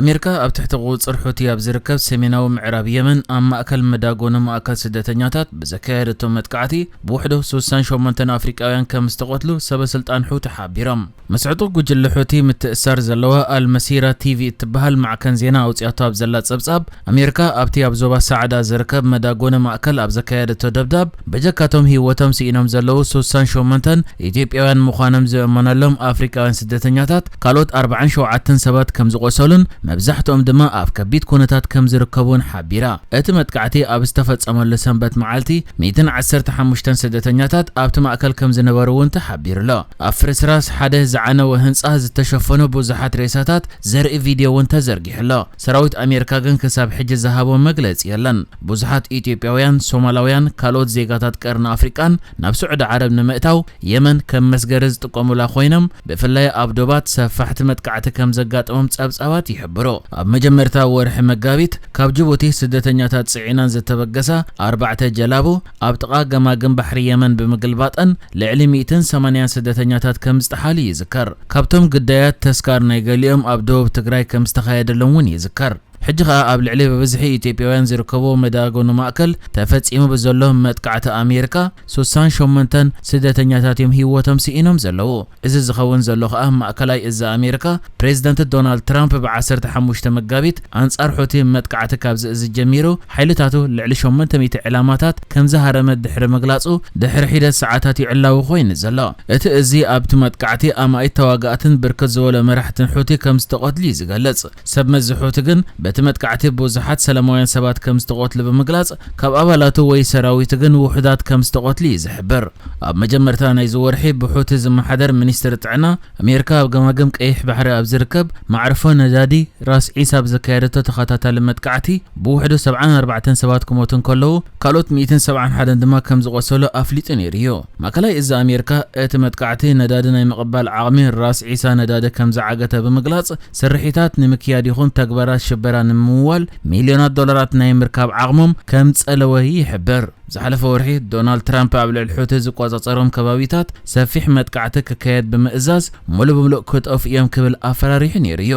ኣሜሪካ ኣብ ትሕቲ ቁጽጽር ሑቲ ኣብ ዝርከብ ሰሜናዊ ምዕራብ የመን ኣብ ማእከል መዳጎኒ ማእከል ስደተኛታት ብዘካየደቶ መጥቃዕቲ ብውሕዱ ስሳን ሸሞንተን ኣፍሪቃውያን ከም ዝተቐትሉ ሰበ ስልጣን ሑቲ ሓቢሮም። መስዕጡ ጉጅለ ሑቲ ምትእሳር ዘለዋ ኣልመሲራ ቲቪ እትበሃል ማዕከን ዜና ኣውጽኣቶ ኣብ ዘላ ጸብጻብ፣ ኣሜሪካ ኣብቲ ኣብ ዞባ ሳዕዳ ዝርከብ መዳጎኒ ማእከል ኣብ ዘካየደቶ ደብዳብ፣ በጀካቶም ህይወቶም ስኢኖም ዘለዉ ስሳን ሸሞንተን ኢትዮጵያውያን ምዃኖም ዝእመነሎም ኣፍሪቃውያን ስደተኛታት፣ ካልኦት ኣርባዓን ሸውዓተን ሰባት ከም ዝቖሰሉን መብዛሕትኦም ድማ ኣብ ከቢድ ኩነታት ከም ዝርከቡን ሓቢራ። እቲ መጥቃዕቲ ኣብ ዝተፈጸመሉ ሰንበት መዓልቲ፣ ሚእትን ዓሰርተ ሓሙሽተን ስደተኛታት ኣብቲ ማእከል ከም ዝነበሩ እውን ተሓቢሩ ኣሎ። ኣብ ፍርስራስ ሓደ ዝዓነወ ህንጻ ዝተሸፈኑ ብዙሓት ሬሳታት ዘርኢ ቪድዮ እውን ተዘርጊሑ ኣሎ። ሰራዊት ኣሜሪካ ግን ክሳብ ሕጂ ዝሃቦ መግለጺ የለን። ብዙሓት ኢትዮጵያውያን፣ ሶማላውያን፣ ካልኦት ዜጋታት ቀርኒ ኣፍሪቃን ናብ ስዑዲ ዓረብ ንምእታው የመን ከም መስገሪ ዝጥቀሙላ ኮይኖም፣ ብፍላይ ኣብ ዶባት ሰፋሕቲ መጥቃዕቲ ከም ዘጋጠሞም ጸብጻባት ይሕብሩ። ኣብ መጀመርታ ወርሒ መጋቢት ካብ ጅቡቲ ስደተኛታት ጽዒናን ዝተበገሳ ኣርባዕተ ጀላቡ ኣብ ጥቓ ገማግም ባሕሪ የመን ብምግልባጠን ልዕሊ ሚእትን ሰማንያን ስደተኛታት ከም ዝጠሓሉ ይዝከር። ካብቶም ግዳያት ተስካር ናይ ገሊኦም ኣብ ደቡብ ትግራይ ከም ዝተኻየደሎም እውን ይዝከር። ሕጂ ኸኣ ኣብ ልዕሊ ብብዝሒ ኢትዮጵያውያን ዝርከብዎ መዳጎኒ ማእከል ተፈጺሙ ብዘሎ መጥቃዕቲ ኣሜሪካ ስሳን ሸሞንተን ስደተኛታት እዮም ህይወቶም ስኢኖም ዘለዉ። እዚ ዝኸውን ዘሎ ኸኣ ማእከላይ እዚ ኣሜሪካ ፕሬዝደንት ዶናልድ ትራምፕ ብዓሰርተ ሓሙሽተ መጋቢት ኣንጻር ሑቲ መጥቃዕቲ ካብ ዝእዝዝ ጀሚሩ ሓይልታቱ ልዕሊ ሸሞንተ ሚእቲ ዕላማታት ከም ዝሃረመ ድሕሪ ምግላጹ ድሕሪ ሒደት ሰዓታት እዩ ዕላዊ ኮይኑ ዘሎ። እቲ እዚ ኣብቲ መጥቃዕቲ ኣማኢት ተዋጋእትን ብርክት ዝበሉ መራሕትን ሑቲ ከም ዝተቐትሉ እዩ ዝገልጽ። ሰብ መዚ ሑቲ ግን በቲ መጥቃዕቲ ብዙሓት ሰላማውያን ሰባት ከም ዝተቐትሉ ብምግላጽ፣ ካብ ኣባላቱ ወይ ሰራዊቱ ግን ውሑዳት ከም ዝተቐትሉ እዩ ዝሕብር። ኣብ መጀመርታ ናይዚ ወርሒ ብሑቲ ዝመሓደር ሚኒስትሪ ጥዕና ኣሜሪካ ኣብ ገማግም ቀይሕ ባሕሪ ኣብ ዝርከብ ማዕርፎ ነዳዲ ራስ ዒሳ ኣብ ዘካየደቶ ተኸታታሊ መጥቃዕቲ ብውሕዱ ሰብዓን ኣርባዕተን ሰባት ክሞቱ እንከለዉ፣ ካልኦት ሚእትን ሰብዓን ሓደን ድማ ከም ዝቖሰሉ ኣፍሊጡ ነይሩ እዩ። ማእከላይ እዚ ኣሜሪካ እቲ መጥቃዕቲ ነዳዲ ናይ ምቕባል ዓቕሚ ራስ ዒሳ ነዳዲ ከም ዝዓገተ ብምግላጽ፣ ስርሒታት ንምክያድ ይኹን ተግባራት ሽበራ ንምምዋል ሚልዮናት ዶላራት ናይ ምርካብ ዓቕሞም ከም ጸለወ ይሕብር። ዝሓለፈ ወርሒ ዶናልድ ትራምፕ ኣብ ልዕሊ ሑቲ ዝቆጻጸሮም ከባቢታት ሰፊሕ መጥቃዕቲ ክካየድ ብምእዛዝ፣ ሙሉእ ብምሉእ ክጠፍኡ እዮም ክብል ኣፈራሪሑ ነይሩ እዩ።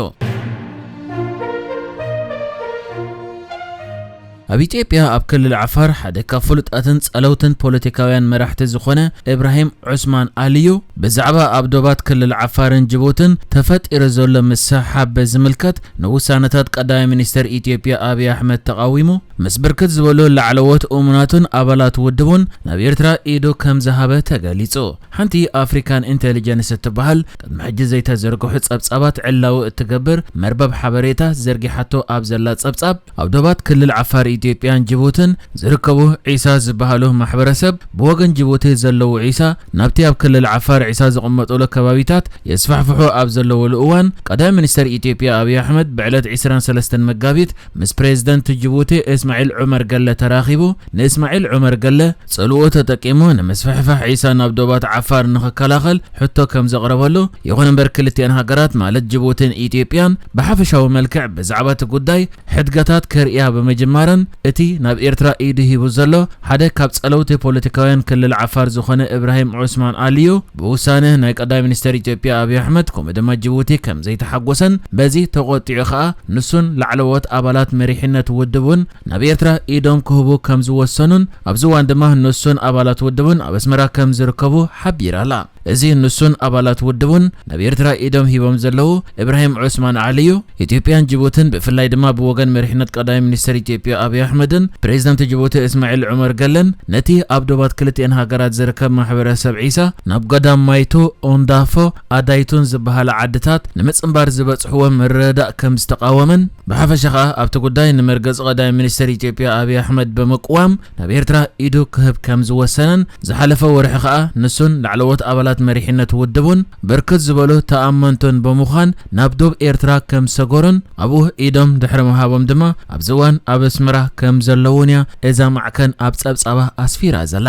ኣብ ኢትዮጵያ ኣብ ክልል ዓፋር ሓደ ካብ ፍሉጣትን ጸለውትን ፖለቲካውያን መራሕቲ ዝኾነ እብራሂም ዑስማን ኣልዩ ብዛዕባ ኣብ ዶባት ክልል ዓፋርን ጅቡትን ተፈጢሩ ዘሎ ምስሕሓብ በዝምልከት ንውሳነታት ቀዳማይ ሚኒስተር ኢትዮጵያ ኣብይ ኣሕመድ ተቓዊሙ፣ ምስ ብርክት ዝበሉ ላዕለዎት እሙናቱን ኣባላት ውድቡን ናብ ኤርትራ ኢዱ ከም ዝሃበ ተገሊጹ። ሓንቲ ኣፍሪካን ኢንቴሊጀንስ እትበሃል ቅድሚ ሕጂ ዘይተዘርግሑ ጸብጻባት ዕላዊ እትገብር መርበብ ሓበሬታ ዘርጊሓቶ ኣብ ዘላ ጸብጻብ፣ ኣብ ዶባት ክልል ዓፋር ኢትዮጵያን ጅቡትን ዝርከቡ ዒሳ ዝበሃሉ ማሕበረሰብ ብወገን ጅቡቲ ዘለዉ ዒሳ ናብቲ ኣብ ክልል ዓፋር ዒሳ ዝቕመጡሉ ከባቢታት የስፋሕፍሑ ኣብ ዘለዉሉ እዋን፣ ቀዳማይ ሚኒስተር ኢትዮጵያ ኣብይ ኣሕመድ ብዕለት ዕስራን ሰለስተን መጋቢት ምስ ፕሬዝደንት ጅቡቲ እስማዒል ዑመር ገለ ተራኺቡ፣ ንእስማዒል ዑመር ገለ ጽልኡ ተጠቂሙ ንምስፍሕፋሕ ዒሳ ናብ ዶባት ዓፋር ንኽከላኸል ሕቶ ከም ዘቕረበሉ፣ ይኹን እምበር ክልቲኣን ሃገራት ማለት ጅቡቲን ኢትዮጵያን ብሓፈሻዊ መልክዕ ብዛዕባ እቲ ጉዳይ ሕድገታት ከርእያ ብምጅማረን፣ እቲ ናብ ኤርትራ ኢዱ ሂቡ ዘሎ ሓደ ካብ ጸለውቲ ፖለቲካውያን ክልል ዓፋር ዝኾነ እብራሂም ዑስማን ኣልዩ ብውሳነ ናይ ቀዳማይ ሚኒስተር ኢትዮጵያ ኣብይ ኣሕመድ ከምኡ ድማ ጅቡቲ ከም ዘይተሓጎሰን፣ በዚ ተቖጢዑ ከኣ ንሱን ላዕለዎት ኣባላት መሪሕነት ውድቡን ናብ ኤርትራ ኢዶም ክህቡ ከም ዝወሰኑን፣ ኣብዚ እዋን ድማ ንሱን ኣባላት ውድቡን ኣብ ኣስመራ ከም ዝርከቡ ሓቢራ ኣላ። እዚ ንሱን ኣባላት ውድቡን ናብ ኤርትራ ኢዶም ሂቦም ዘለዉ እብራሂም ዑስማን ዓሊ እዩ። ኢትዮጵያን ጅቡትን ብፍላይ ድማ ብወገን መሪሕነት ቀዳማይ ሚኒስተር ኢትዮጵያ ኣብይ ኣሕመድን ፕሬዝዳንት ጅቡቲ እስማዒል ዑመር ገለን ነቲ ኣብ ዶባት ክልቲአን ሃገራት ዝርከብ ማሕበረሰብ ዒሳ ናብ ገዳም ማይቱ፣ ኦንዳፎ፣ ኣዳይቱን ዝበሃላ ዓድታት ንምጽንባር ዝበጽሕዎ ምርድዳእ ከም ዝተቓወመን ብሓፈሻ ከኣ ኣብቲ ጉዳይ ንመርገጺ ቀዳማይ ሚኒስተር ኢትዮጵያ ኣብይ ኣሕመድ ብምቅዋም ናብ ኤርትራ ኢዱ ክህብ ከም ዝወሰነን ዝሓለፈ ወርሒ ከኣ ንሱን ላዕለዎት ኣባላት መሪሕነት ውድቡን ብርክት ዝበሉ ተኣመንቱን ብምዃን ናብ ዶብ ኤርትራ ከም ዝሰገሩን ኣብኡ ኢዶም ድሕሪ ምሃቦም ድማ ኣብዚ እዋን ኣብ ኣስመራ ከም ዘለዉን እያ እዛ ማዕከን ኣብ ጸብጻባ ኣስፊራ ዘላ።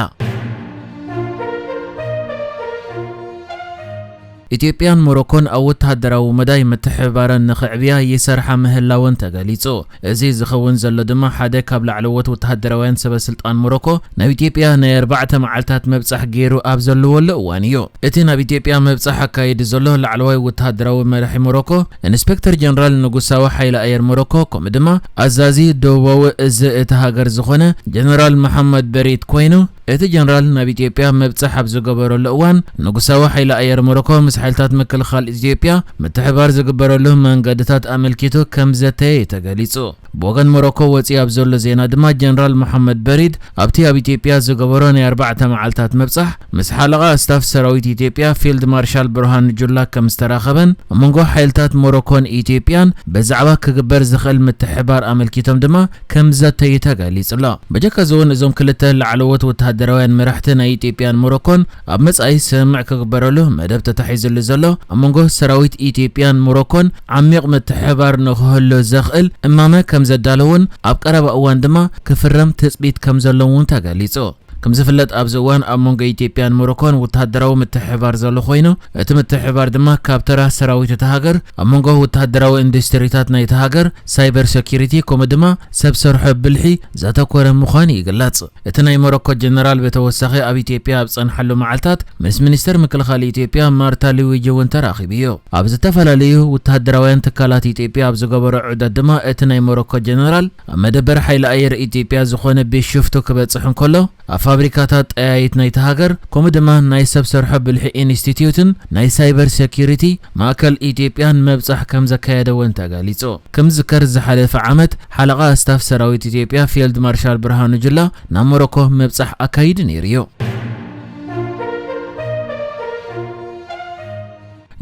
ኢትዮጵያን ሞሮኮን ኣብ ወተሃደራዊ መዳይ ምትሕብባረን ንኽዕብያ ይሰርሓ ምህላወን ተገሊጹ። እዚ ዝኸውን ዘሎ ድማ ሓደ ካብ ላዕለዎት ወተሃደራውያን ሰበ ስልጣን ሞሮኮ ናብ ኢትዮጵያ ናይ ኣርባዕተ መዓልታት መብጻሕ ገይሩ ኣብ ዘለወሉ እዋን እዩ። እቲ ናብ ኢትዮጵያ መብጻሕ ኣካይዱ ዘሎ ላዕለዋይ ወተሃደራዊ መራሒ ሞሮኮ፣ ኢንስፔክተር ጀነራል ንጉሳዊ ሓይሊ ኣየር ሞሮኮ፣ ከምኡ ድማ ኣዛዚ ደቡባዊ እዚ እቲ ሃገር ዝኾነ ጀነራል መሓመድ በሪት ኮይኑ፣ እቲ ጀነራል ናብ ኢትዮጵያ መብጻሕ ኣብ ዝገበረሉ እዋን፣ ንጉሳዊ ሓይሊ ኣየር ሞሮኮ ምስ ሓይልታት ምክልኻል ኢትዮጵያ ምትሕባር ዝግበረሉ መንገድታት ኣመልኪቱ ከም ዘተየ ተገሊጹ። ብወገን ሞሮኮ ወጺኡ ኣብ ዘሎ ዜና ድማ፣ ጀነራል መሓመድ በሪድ ኣብቲ ኣብ ኢትዮጵያ ዝገበሮ ናይ ኣርባዕተ መዓልታት መብጻሕ፣ ምስ ሓለቓ ስታፍ ሰራዊት ኢትዮጵያ ፊልድ ማርሻል ብርሃኑ ጁላ ከም ዝተራኸበን፣ ኣብ መንጎ ሓይልታት ሞሮኮን ኢትዮጵያን ብዛዕባ ክግበር ዝኽእል ምትሕባር ኣመልኪቶም ድማ ከም ዘተዩ ተገሊጹ ኣሎ። ብጀካ እዚ እውን፣ እዞም ክልተ ላዕለዎት ወተሃደራውያን መራሕቲ ናይ ኢትዮጵያን ሞሮኮን ኣብ መጻኢ ስምምዕ ክግበረሉ መደብ ተታሒዝሉ ዘሎ፣ ኣብ መንጎ ሰራዊት ኢትዮጵያን ሞሮኮን ዓሚቕ ምትሕብባር ንክህሉ ዘኽእል እማመ ከም ዘዳለውን ኣብ ቀረባ እዋን ድማ ክፍረም ትጽቢት ከም ዘለውን ተገሊጹ። ከም ዝፍለጥ፣ ኣብዚ እዋን ኣብ መንጎ ኢትዮጵያን ሞሮኮን ወተሃደራዊ ምትሕብባር ዘሎ ኮይኑ፣ እቲ ምትሕብባር ድማ ካብ ተራ ሰራዊት እታ ሃገር፣ ኣብ መንጎ ወተሃደራዊ ኢንዱስትሪታት ናይታ ሃገር፣ ሳይበር ሴኩሪቲ፣ ከምኡ ድማ ሰብ ሰርሖ ብልሒ ዘተኮረ ምዃኑ ይግለጽ። እቲ ናይ ሞሮኮ ጀነራል ብተወሳኺ ኣብ ኢትዮጵያ ኣብ ጸንሓሉ መዓልታት ምስ ሚኒስተር ምክልኻል ኢትዮጵያ ማርታ ሉዊጂ እውን ተራኺቡ እዩ። ኣብ ዝተፈላለዩ ወተሃደራውያን ትካላት ኢትዮጵያ ኣብ ዝገበሮ ዑደት ድማ እቲ ናይ ሞሮኮ ጀነራል ኣብ መደበር ሓይሊ ኣየር ኢትዮጵያ ዝኾነ ቢሾፍቱ ክበጽሕ እንከሎ፣ ኣብ ፋብሪካታት ጠያይት ናይቲ ሃገር፣ ከምኡ ድማ ናይ ሰብ ሰርሖ ብልሒ ኢንስቲትዩትን ናይ ሳይበር ሴኩሪቲ ማእከል ኢትዮጵያን መብጻሕ ከም ዘካየደ እውን ተገሊጹ። ከም ዝዝከር፣ ዝሓለፈ ዓመት ሓለቓ ስታፍ ሰራዊት ኢትዮጵያ ፊልድ ማርሻል ብርሃኑ ጁላ ናብ ሞሮኮ ምብጻሕ ኣካይዱ ነይሩ እዩ።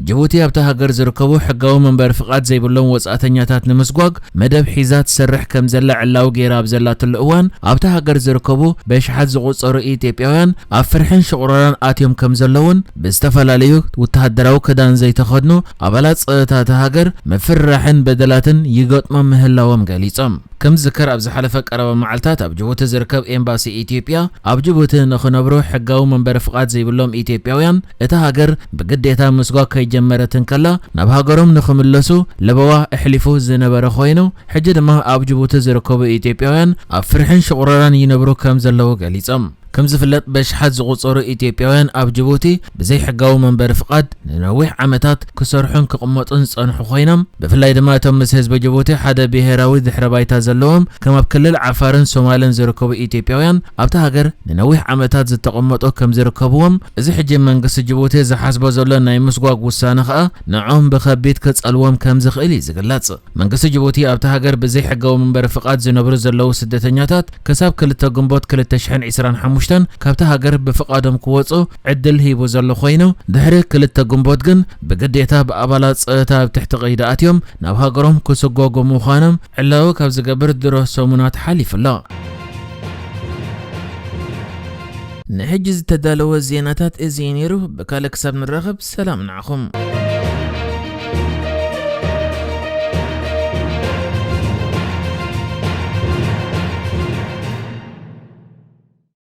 ጅቡቲ ኣብታ ሃገር ዝርከቡ ሕጋዊ መንበሪ ፍቓድ ዘይብሎም ወጻእተኛታት ንምስጓግ መደብ ሒዛ ትሰርሕ ከም ዘላ ዕላዊ ገይራ ኣብ ዘላትሉ እዋን፣ ኣብታ ሃገር ዝርከቡ በሽሓት ዝቑጸሩ ኢትዮጵያውያን ኣብ ፍርሕን ሽቑረራን ኣትዮም ከም ዘለውን፣ ብዝተፈላለዩ ወተሃደራዊ ክዳን ዘይተኸድኑ ኣባላት ጸጥታ እታ ሃገር ምፍርራሕን በደላትን ይገጥሞም ምህላዎም ገሊጾም። ከም ዝዝከር፣ ኣብ ዝሓለፈ ቀረባ መዓልታት ኣብ ጅቡቲ ዝርከብ ኤምባሲ ኢትዮጵያ፣ ኣብ ጅቡቲ ንኽነብሩ ሕጋዊ መንበሪ ፍቓድ ዘይብሎም ኢትዮጵያውያን እታ ሃገር ብግዴታ ምስጓግ ከይጀመረት እንከላ፣ ናብ ሃገሮም ንኽምለሱ ለበዋ ኣሕሊፉ ዝነበረ ኮይኑ፣ ሕጂ ድማ ኣብ ጅቡቲ ዝርከቡ ኢትዮጵያውያን ኣብ ፍርሕን ሽቑረራን ይነብሩ ከም ዘለዉ ገሊጾም። ከም ዝፍለጥ፣ በሽሓት ዝቑጸሩ ኢትዮጵያውያን ኣብ ጅቡቲ ብዘይ ሕጋዊ መንበሪ ፍቓድ ንነዊሕ ዓመታት ክሰርሑን ክቕመጡን ዝጸንሑ ኮይኖም፣ ብፍላይ ድማ እቶም ምስ ህዝቢ ጅቡቲ ሓደ ብሄራዊ ድሕረ ባይታ ዘለዎም፣ ከም ኣብ ክልል ዓፋርን ሶማልን ዝርከቡ ኢትዮጵያውያን ኣብታ ሃገር ንነዊሕ ዓመታት ዝተቐመጡ ከም ዝርከብዎም፣ እዚ ሕጂ መንግስቲ ጅቡቲ ዝሓስቦ ዘሎ ናይ ምስጓግ ውሳነ ከኣ ንዖም ብኸቢድ ክጸልዎም ከም ዝኽእል እዩ ዝግለጽ። መንግስቲ ጅቡቲ ኣብታ ሃገር ብዘይ ሕጋዊ መንበሪ ፍቓድ ዝነብሩ ዘለዉ ስደተኛታት ክሳብ ክልተ ግንቦት ክልተ ሽሕን ዕስራን ሓሙሽተን ካብታ ሃገር ብፍቓዶም ክወጹ ዕድል ሂቡ ዘሎ ኮይኑ፣ ድሕሪ ክልተ ግንቦት ግን ብግዴታ ብኣባላት ጸጥታ ኣብ ትሕቲ ቀይዲ ኣትዮም ናብ ሃገሮም ክስጎጉ ምዃኖም ዕላዊ ካብ ዝገብር ድሮ ሰሙናት ሓሊፉ ኣሎ። ንሕጂ ዝተዳለወ ዜናታት እዚ እዩ ነይሩ። ብካልእ ክሳብ ንራኸብ፣ ሰላም ንዓኹም።